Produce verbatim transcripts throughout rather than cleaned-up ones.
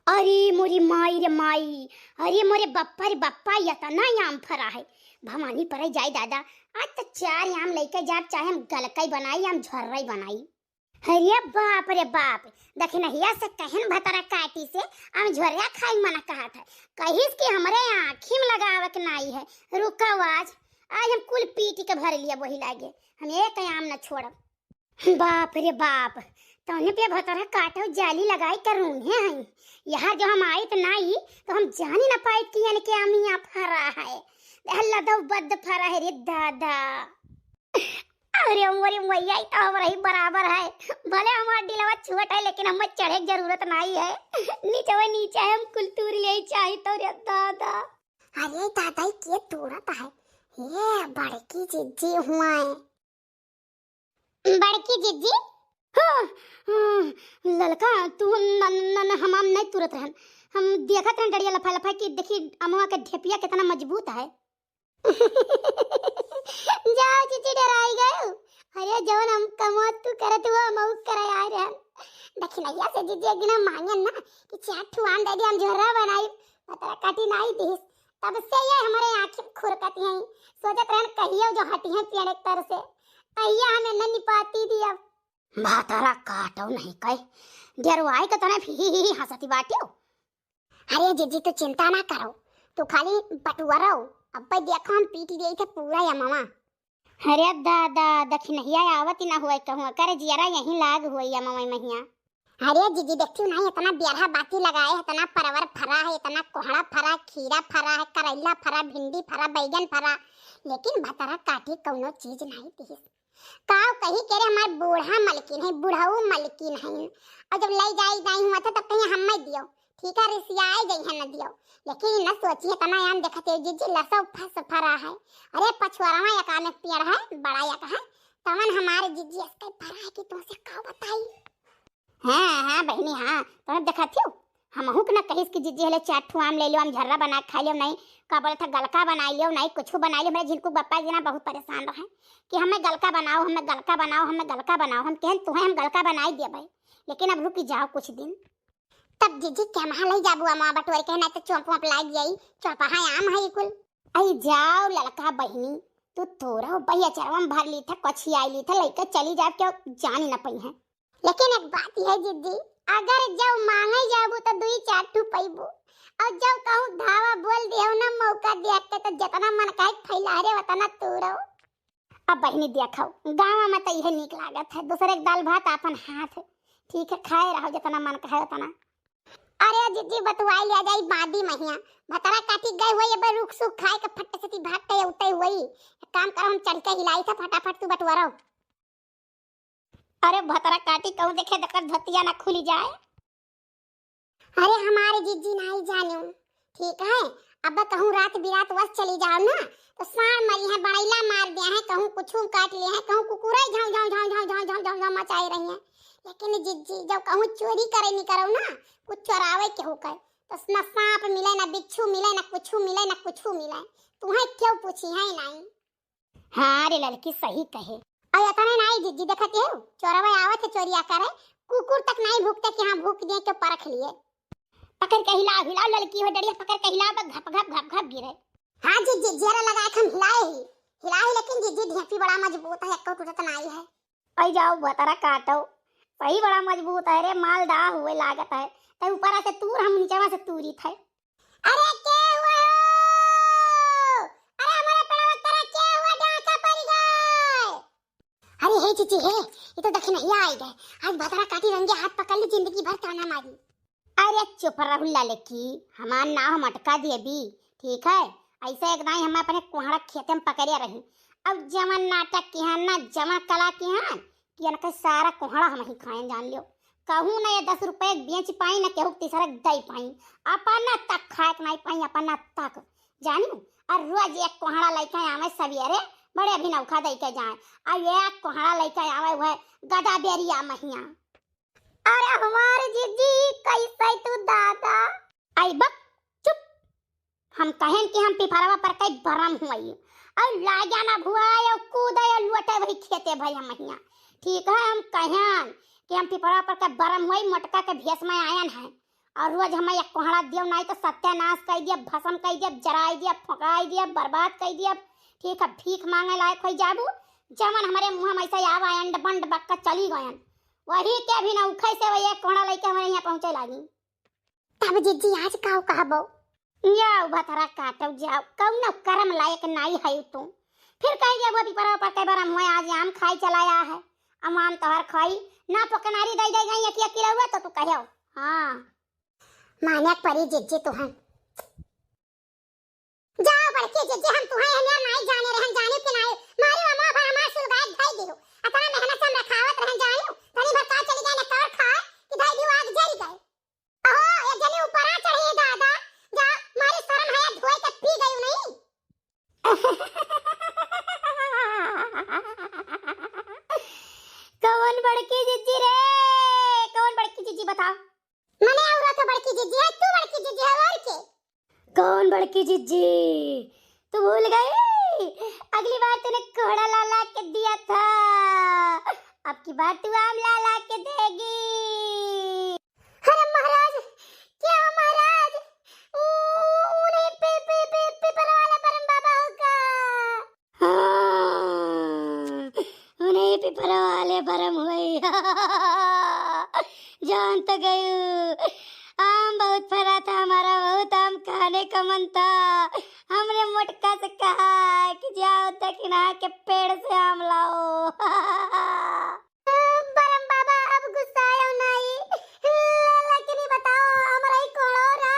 अरे मोरी माई रे माई, अरे मोरे बप्पा रे बप्पा, यतना आम फरा है। भवानी परे जाई दादा, आज तो चार आम लइके जाब, चाहे हम गलकई बनाई, हम झर्रई बनाई। अरे बाप रे बाप, दखिनहिया से कहन भतरा काटी से हम झर्रा खाई मना कहत है, कहिस कि हमरे आँखी में लगावे के नाई है। रुकव आज, आज हम कुल पीटी के भर लिया वही लागे, हम एक आम न छोड़ब। बाप रे बाप, तौने पे भतरा काटो जाली लगाई कर रून्हे हई। यहाँ जो हम आइत नाई तो हम जानी न पाइत कि इनके आम यहाँ फरा है। लदौ बद फरा है रे दादा। अरे मोरी मैया, ई तो हमरे ही बराबर है। भले हमार डिलवा छोट है लेकिन हमें चढ़े के जरूरत नाई है। नीचवा नीचे है, हम कुल तूर ले चाही तो रे दादा। अरे दादा, ई के तूरत है? ये बड़की जिज्जी हुआ है। बड़की जिज्जी? हाँ, हाँ, ललका, तू न, न, न, हमाम नहीं तुरत रहन। हम देखत रहन डड़िया लफा लफा कि देखी अमवा के ढेपिया कितना मजबूत है। जाओ जिज्जी, डराई गयो। अरे जौन हम कमवा तू करत हुआ, हम ऊ करे आए रहन। दखिनहिया से जिज्जी एक दिन हम मांगन ना कि चार ठू आम दे दे, हम झोरा बनाई, पतरा काटी नाई दिस। तब से ये हमरे आँखी में खुरकत हैं, सोचत रहन कहियो जो हटी हैं पेड़ एक तर से, कहिया हमें न निपाती दिया। भातारा काटो नहीं कहे, डेरवाई के तने ही ही ही हंसती बाटियो। अरे जिज्जी, तू चिंता ना करो, तू खाली बटुअरो, अब्बे देखो हम पीटी देई थे पूरा ये मामा। अरे दादा, दखिनहिया आवत ही ना हुआ कहूँ, करे जियरा यहीं लाग हुआ ये मामा महिया। अरे जिज्जी, देखती हूँ ना, इतना ब्यारहा बाती लगाए है, इतना परवर फरा है, इतना कोहड़ा फरा, खीरा फरा है, करैला फरा, भिंडी फरा, बैगन फरा, लेकिन भतरा काटी कौनो चीज नहीं दिहिस। काव कही के रे हमार बूढ़ा मलकिन है, बुढ़ऊ मलकिन है, और जब ले जाई जाई हुआ था तब कहीं हमें दियो, ठीक है, रिसियाए जइहे न दियो, लेकिन न सोची इतना आम देखते हो जिज्जी, लसो फस फरा है। अरे पछुआरवा यका में पेड़ है, बड़ा यका है, तवन हमारे जिज्जी इसके फरा है कि तुमसे का बताई। हाँ, हाँ, बहिनी, हाँ, तोहरे देखत हियो, हमहू के ना कहिस कि जिज्जी हले चार ठू आम ले लियो, हम झर्रा बना के खा लियो, नहीं, का बोलत है, गलका बनाई लियो, नहीं, कुछ बनाई लियो। मेरे झिनकू बप्पा जी ना बहुत परेशान रहे कि हमें गलका बनाओ, हमें गलका बनाओ, हमें गलका बनाओ। हम कहन, "तुहें हम गलका बनाई देबै, लेकिन अब रुकी जाओ कुछ दिन।" तब जिज्जी के हम ले जाबू अमवा बटोर के, नहीं तो चौंप वोंप लाग जाई, चौपहा आम है कुल। आई जाओ ललका बहिनी, तू तोरा बहिया चरवा में भर ली था, कछी आई ली था, लइका चली जाओ, क्यों जानी न पई है। लेकिन एक बात है जिज्जी, अगर जब मांगे जाबू तो दुई चार ठू पैबू, और जब कहूँ धावा बोल दियो ना मौका देख के, तो जितना मन कहे फैला रे उतना तू रहो। अब बहिनी देखो, गाँव में तो यह नीक लागत है, दूसरे के दाल भात आपन हाथ, ठीक है, खाए रहो जितना मन कहे उतना। अरे जिज्जी, बटुआई लिया जाई बादी महिया, भतरा काटी गए हुए, ये रुख सुख खाए के फट से ती भाग के उठे हुई। एक काम करो, हम चढ़ के हिलाई था फटाफट, तू बटुआ रहो। अरे भतरा काटी कहूँ देखे, देकर धोतिया ना खुली जाए। अरे हमारे जिज्जी नाई जानियो, ठीक है, अब कहूँ रात बिरात वस चली जाओ ना, तो साँड़ मरी है, बड़ैला मार दिया है, कहूँ कुछू काट लिया है, कहूँ कुकुरा झाँव झाँव झाँव झाँव झाँव झाँव झाँव झाँव मचाए रही है। लेकिन जिज्जी जब कहूँ चोरी करे निकरो ना, कुछ चोरावे के होकर, तो न सांप मिले, न बिच्छू मिले, न कुछू मिले, न कुछू मिले, तुम्हें क्यों पूछी है नाई। हाँ रे लड़की, सही कहे। और इतने नाई जिज्जी, देखत हो, चोरवा आवत है चोरिया करे, कुकुर तक नाई भूकते कि हाँ भूक दिए, क्यों परख लिए। पकड़ के हिलाओ, हिलाओ लड़की हो, डरिया पकड़ के हिलाओ, बस घप घप घप घप गिरे। हाँ जिज्जी, जियरा लगा के हम हिलाए ही, हिलाए ही, लेकिन जिज्जी ढेपी बड़ा मजबूत है, एको टूटत नाई है। आई जाओ भतरा काटो, सही बड़ा मजबूत है रे, मालदाह हुए लागत है, तै ऊपरा से तूर, हम नीचवा से तूरी थे। अरे के हुआ हो? अरे हमारे पेड़वा तरा के हुआ, डाका पड़ गए। अरे हे जिज्जी हे, ये तो दखिनहिया आई गए। आज भतरा काटी रंगे हाथ पकड़ ली, जिंदगी भर ताना मारी। अरे चुप रहू ललकी, हमार नाव हम अटका देबी, ठीक है? ऐसे एक दाई हम अपने कोहड़ा खेते में पकड़े रही। अब जवन नाटक किहन ना, जवन कला किहन, कि इनके सारा कोहड़ा हम ही खाएं, जान लियो। कहूँ ना ये दस रुपये के बेच पाई, ना केहू के तीसरा के दे पाई। अपना तक खाए के नहीं पाई, अपना तक। जानी, और रोज एक कोहड़ा लेके आवे सवेरे, बड़े अभी नौखा दे के जाए, और एक कोहड़ा लेके आवे हुए गदा बेरिया महिया। अरे हमारे जिज्जी, कैसे तू दादा? आई बक, चुप। हम कहेन कि हम पिपरवा पर कई बरम हुई, और लागा ना भुआए, और कूदे, और लुटे वही खेते भैया महिया। ठीक है, हम कहेन कि हम पिपरवा पर के बरम हुई, मोटका के भेष में आयन है, और रोज हमें एक कोहड़ा दियो, नाहीं तो सत्यानाश कइ दियब, भसम कइ दियब, जराइ दियब, फुँकाइ दियब, बर्बाद कइ दियब। ठीक है, भीख माँगे लायक होइ जाबू, जवन हमरे मुँह में से आवा, अंड बंड बक्का चली गयन, वही के भी ना उखै से वही एक कोहड़ा लइके हमरे यहाँ पहुँचे लागी। तब जिज्जी आज काउ कहबो? जाओ भतरा काटो जाओ, कउनो करम लायक नाहीं है तू। फिर कहि देबो पिपरा पर के बार हम आज आम खाइ चला आया है, हम आम तोहर खाई ना पकनारी दइ दइ गई एक एक किलो हुआ तो तू कहो। हाँ। माने परी जिज्जी तुहन। जाओ बड़की जिज्जी, हम तुहन हनियर नाहीं जाने रहन, जानिउ कि नाहीं? मारी अमवा भर हमार सुलगाए धइ दियो। अतना मेहनत से हम रखावत रहन, जानिउ? तनी भर का चली गए न तोर खाए कि धइ दियो आग जरि गए। अहो, एक जनी ऊपरा चढ़ी दादा, जा मारी शरम हया धोए के पी गई नहीं। कौन बड़की जिज्जी रे? कौन बड़की जिज्जी बताओ? मने और तो बड़की जिज्जी है, तू बड़की जिज्जी है और के? कौन बड़की जिज्जी? तू भूल गई? अगली बार तूने कोहड़ा ला ला के दिया था, अब की बार तू आम ला ला के देगी। अरे महाराज, क्या हो महाराज? ऊ, ऊ नहीं पी, पी, पी, पीपल वाले बरम बाबा हो का? हाँ, उन्हीं पीपल वाले बरम हुई। जान तो गई, आम बहुत फरा था हमारा, बहुत आम खाने का मन था। हमने मोटका से कहा कि जाओ दक्षिणा के पेड़ से आम लाओ। बरम बाबा, अब गुस्सायो नाई। ले-, लेकिन ई बताओ, हमरा ई कोड़ोरा,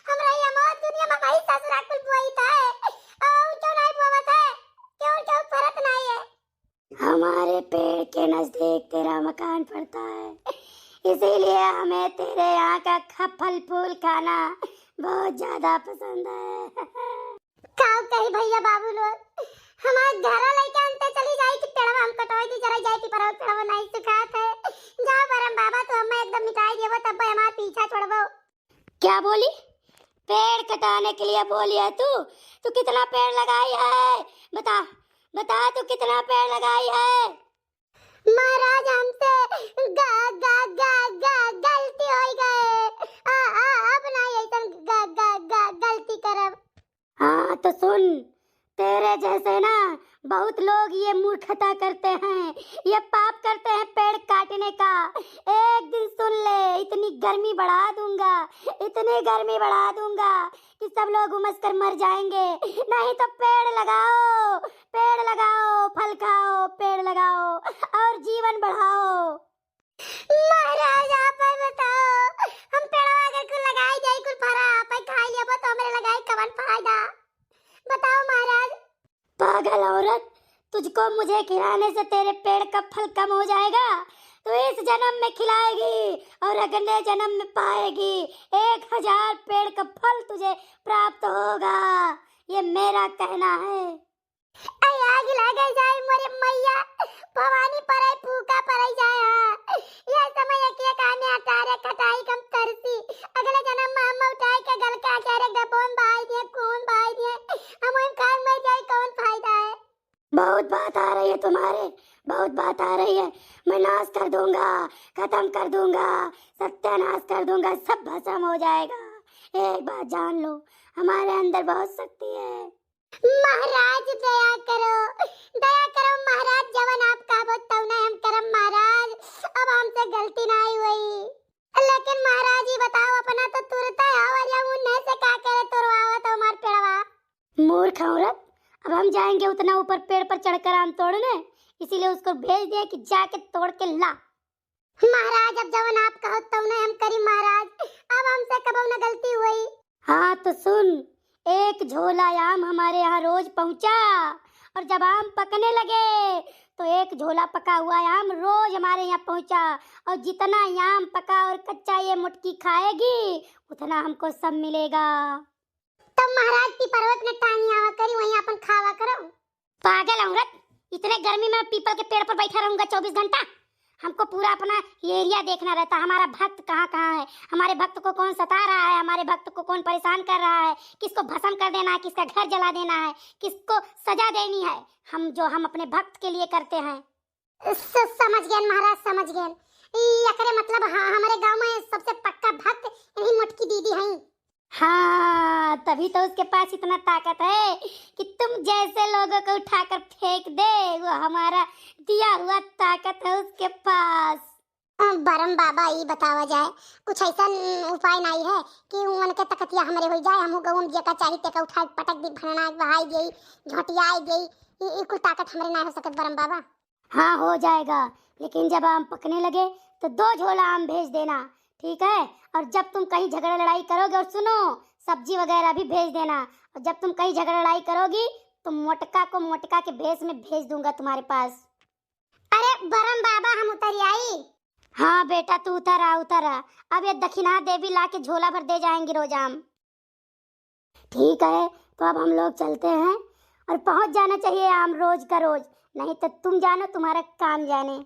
हमरा ई अमवा दुनिया में भाई ससुरा कुल बोई था। और क्यों नाई बोवत है? क्यों, क्यों फरत नाई है? हमारे पेड़ के नजदीक तेरा मकान पड़ता है, इसीलिए हमें तेरे यहाँ का ख-, फल फूल खाना बहुत ज्यादा पसंद है। काउ कही भइया बाबू लोग, हमार घरा लइके अंते चली जाई कि पेड़वा हम कटवाई दी, जरा जाई कि पेड़वा, पेड़वा नहीं सुखात है। जाओ बरम बाबा, तू हमें एकदम मिटाई देबो, तब हमार पीछा छोड़बो। क्या बोली? पेड़ कटाने के लिए बोली है तू? तू कितना पेड़ लगाई है? बता, बता तू कितना पेड़ लगाई है? महाराज, हमसे ग-, ग-, ग-, ग-, गलती होइ गए। आ, आ, अब ना ऐसन ग-, ग-, ग-, गलती करब। हाँ, तो सुन, तेरे जैसे ना बहुत लोग ये मूर्खता करते हैं, ये पाप करते हैं पेड़ काटने का। एक दिन सुन ले, इतनी गर्मी बढ़ा दूंगा, इतनी गर्मी बढ़ा दूंगा कि सब लोग उमस कर मर जाएंगे। नहीं तो पेड़ लगाओ, पेड़ लगाओ, फल खाओ, पेड़ लगाओ और जीवन बढ़ाओ। महाराज, आप ही बताओ, हम पेड़वा अगर कुल लगाई जाई, कुल फरा आप ही खाई लेबो, तो हमरे लगाई कवन फायदा? बताओ महाराज। पागल औरत, तुझको मुझे खिलाने से तेरे पेड़ का फल कम हो जाएगा, तो इस जन्म में खिलाएगी और अगले जन्म में पाएगी, एक हजार पेड़ का फल तुझे प्राप्त होगा, ये मेरा कहना है। ऐ आग लागे जाए मोरे मैया, भवानी परै फूका परै जाए। हाँ, यह समय एक एक आने अटारे खटाई कम तरसी, अगले जन्म में हम उठाए के गल के अचारे गबोन बहाई दिए, खून बहाई दिए, हम वहीं खाए मर जाए, कौन फायदा है? बहुत बात आ रही है तुम्हारे, बहुत बात आ रही है। मैं नाश कर दूंगा, खत्म कर दूंगा, सत्यानाश कर दूंगा, सब भस्म हो जाएगा। एक बात जान लो, हमारे अंदर बहुत शक्ति है। महाराज दया करो, दया करो महाराज, जवन आप कहबो तवने हम करम महाराज, अब हमसे गलती नाई होई। लेकिन महाराज ई बताओ, अपना तो तुरता है और या उन्हें से का करे तुरवावत हमार पेड़वा? मूर्ख औरत, अब हम जाएंगे उतना ऊपर पेड़ पर चढ़कर आम तोड़ने, इसीलिए उसको भेज दिया कि जाके तोड़ के ला। महाराज, अब जवन आप कहो तवने हम करी महाराज, अब हमसे कबो न गलती हुई। हाँ तो सुन, एक झोला आम हमारे यहाँ रोज पहुँचा, और जब आम पकने लगे तो एक झोला पका हुआ आम रोज हमारे यहाँ पहुँचा, और जितना आम पका और कच्चा ये मुटकी खाएगी उतना हमको सब मिलेगा। तब महाराज पीपरवे अपने टांगी आवा करी, वहीं अपन खावा करो। पागल औरत, इतने गर्मी में पीपल के पेड़ पर बैठा रहूंगा चौबीस घंटा? हमको पूरा अपना एरिया देखना रहता, हमारा भक्त कहाँ कहाँ है, हमारे भक्त को कौन सता रहा है, हमारे भक्त को कौन परेशान कर रहा है, किसको भस्म कर देना है, किसका घर जला देना है, किसको सजा देनी है, हम जो हम अपने भक्त के लिए करते हैं। स-, समझ गए महाराज, समझ गए। ई एकरे मतलब ह-, हमारे गांव में सबसे पक्का भक्त यही मोट अभी तो उसके पास इतना ताकत है कि तुम जैसे लोगों को उठाकर फेंक दे। वो हमारा दिया हुआ ताकत है उसके पास। अ, बरम बाबा, ई बतावा जाए, कुछ ऐसा उपाय नाई है कि उनके तकतिया हमरे हो जाए, हम गउन जेका चाही तेका उठा पटक दी, भनना बहाई देई, झोंटियाई देई, ई, ई कुल ताकत हमरे ना हो सकत बरम बाबा। हाँ, हो जाएगा, लेकिन जब आम पकने लगे तो दो झोला आम भेज देना, ठीक है? और जब तुम कहीं झगड़ा लड़ाई करोगे, और सुनो, सब्जी वगैरह भी भेज देना, और जब तुम कहीं झगड़ा लड़ाई करोगी तो मोटका को मोटका के भेष में भेज दूंगा तुम्हारे पास। अरे बरम बाबा, हम उतर आई। हाँ बेटा, तू उतर आ, उतर आ। अब ये दखिना देवी ला के झोला भर दे जाएंगी रोज आम। ठीक है, तो अब हम लोग चलते हैं, और पहुंच जाना चाहिए आम रोज का रोज, नहीं तो तुम जानो तुम्हारा काम जाने।